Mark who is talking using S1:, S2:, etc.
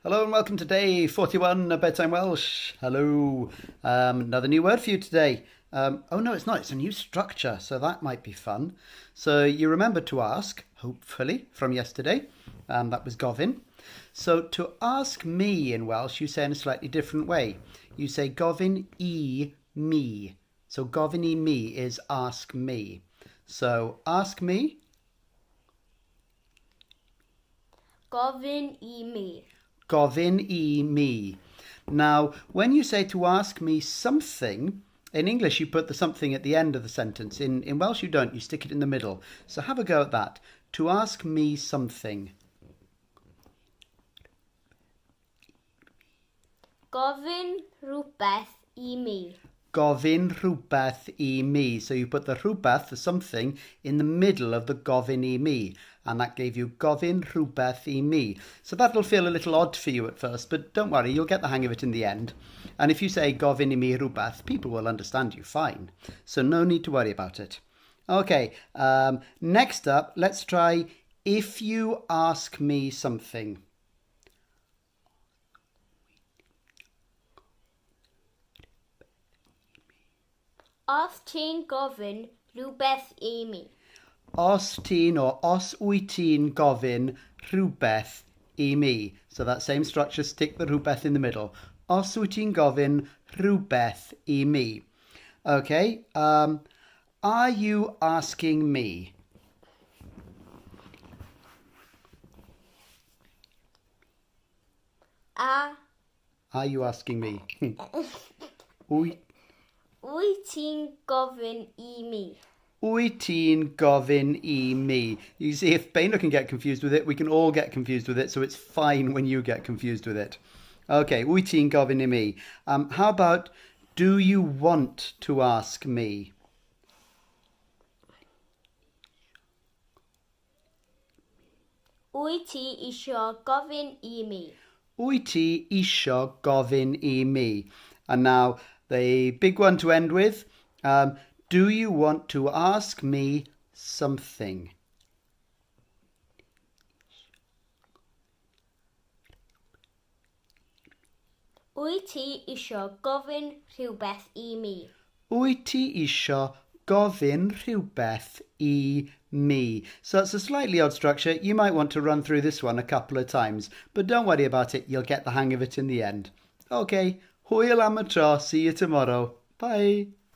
S1: Hello and welcome to day 41 of Bedtime Welsh. Hello. Another new word for you today. Oh no, it's not. It's a new structure, so that might be fun. So you remember to ask, hopefully, from yesterday. That was gofyn. So to ask me in Welsh, you say in a slightly different way. You say gofyn i mi. So gofyn i mi is ask me. So ask me.
S2: Gofyn i mi.
S1: Gofyn i mi. Now, when you say to ask me something, in English you put the something at the end of the sentence. In Welsh you don't, you stick it in the middle. So have a go at that. To ask me something.
S2: Gofyn rhywbeth i mi.
S1: Gofyn rhywbeth i mi. So you put the rhywbeth, the something, in the middle of the gofyn i mi. And that gave you gofyn rhywbeth i mi. So that'll feel a little odd for you at first, but don't worry, you'll get the hang of it in the end. And if you say gofyn i mi rhywbeth, people will understand you fine. So no need to worry about it. Okay, next up, let's try if you ask me something.
S2: Os ti'n gofyn rhywbeth i mi.
S1: Os ti'n or os wyt ti'n gofyn rhywbeth i mi. So that same structure, stick the rhywbeth in the middle. Os wyt ti'n gofyn rhywbeth i mi. Okay, are you asking me? Are you asking me? Wyt
S2: Wyt ti'n gofyn i mi?
S1: Wyt ti'n gofyn i mi? You see, if Beuno can get confused with it, we can all get confused with it, so it's fine when you get confused with it. Okay, wyt ti'n gofyn i mi? How about, do you want to ask me?
S2: Wyt ti isio gofyn i mi?
S1: Wyt ti isio gofyn i mi? And now, the big one to end with, do you want to ask me something?
S2: Wyt ti isio gofyn rhywbeth i mi?
S1: Wyt ti isio gofyn rhywbeth i mi? So that's a slightly odd structure. You might want to run through this one a couple of times, but don't worry about it. You'll get the hang of it in the end. Okay, hwyl am y tro. See you tomorrow. Bye.